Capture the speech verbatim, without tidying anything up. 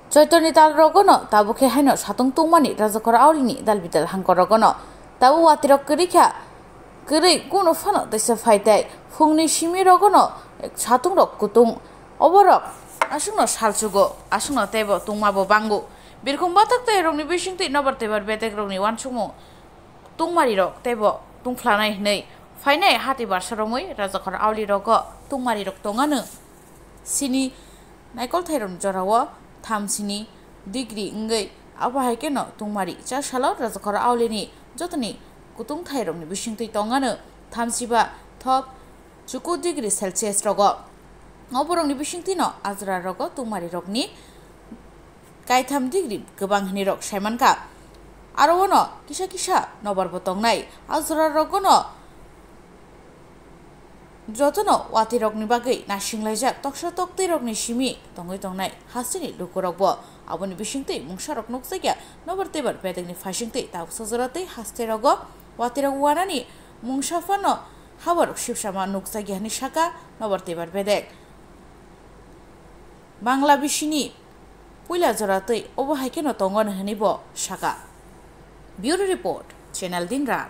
Choitorni talrogono tabuk khe haino satung tungmani Rajakhor Aulini dal bidal hangkorogono tabuk watirok kwrwi kha, kwrwi kunu phano teisa phai tei phungni simi rogono satungrok kutung. Oborok aswkno salchugo, aswkno teibo tungmabo bango. Birkhung batak tei rokni bisingtwi nobar tebar bedek rokni uansukmung tungmari rok teibo tungphlanai hwnwi phainai hati barsa romwi Rajakhor Auli rogo tungmari rok tongano. Sini naikolthairokni jorao thamsini degree wngwi, abo hai kheno tungmari cha salo Rajakhor Aulini jotoni kutungthairokni bisingtwi tongano thamsiba thok chuku degree Celsius rogo. Oborokni bisingtwino ajra rogo tungmari rokni kaitham degree kwbang hinwi rok saimankha. Aro ono kisa kisa nobar bo tongnai. Ajra rogono jotono watirokni bagwi naisinglaijak toksa toktirokni simi tongwi tongnai hasteni lukurokbo. Aboni bisingtwi mungsarok nukjakya nobar tebar bedekni phaisingtwi tabuksa jora tei hasterogo watirok wanani mungsa phano haborok sibsama nukjakya hwnwi saka nobar tebar bedek. Bangla bisini puila jora tei obo hai kheno tongo hwnwi bo saka. Bureau Report, Channel Dingra.